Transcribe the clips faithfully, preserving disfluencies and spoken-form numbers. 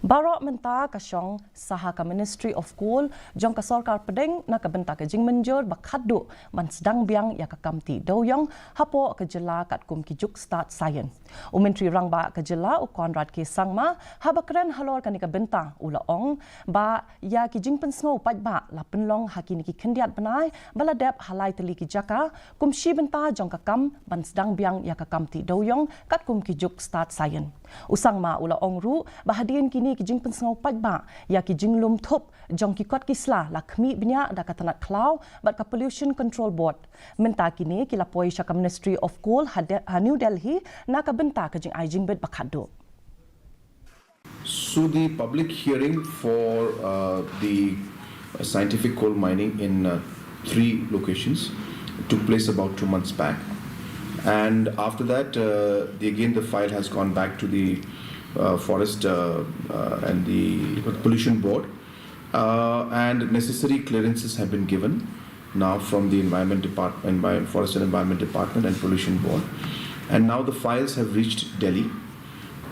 Baroh mynta ka shong sa ha ka Ministry of Coal jong ka sorkar pdeng na ka bynta ka jingmynjur ba khatduh ban sdang biang ïa ka kam tih dewiong hapoh ka jylla katkum ki juk stad science. U Myntri Rangbah ka jylla u Conrad K Sangma haba kren halor kane ka bynta u la ong ba ïa ki jingpynsngew paidbah la pynlong ha kine ki khyndiat bnai ba la dep ha lai tylli ki jaka kum shi bynta jong ka kam ban sdang biang ïa ka kam tih dewiong katkum ki juk stad science. U Sangma u la ong ruh ba hadien kine ki jingpynsngew paidbah ïa ki jinglum thup jong ki kot ki sla la khmih bniah da ka tnat khlaw bad ka Pollution Control Board. Mynta kine ki la poi sha ka Ministry of Coal ha, De- ha New Delhi na ka bynta ka jingai jingbit ba khatduh. So the public hearing for uh, the scientific coal mining in uh, three locations took place about two months back. And after that, uh, the, again, the file has gone back to the uh, forest uh, uh, and the pollution board. Uh, and necessary clearances have been given now from the environment department, Envi- forest and environment department and pollution board. And now the files have reached Delhi.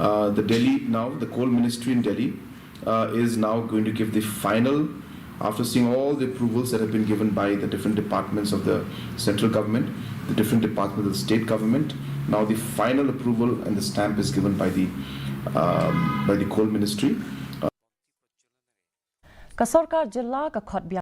Uh, the Delhi, now the coal ministry in Delhi uh, is now going to give the final, after seeing all the approvals that have been given by the different departments of the central government, the different departments of the state government. Now the final approval and the stamp is given by the um, by the coal ministry. Ka sorkar jylla ka khot biang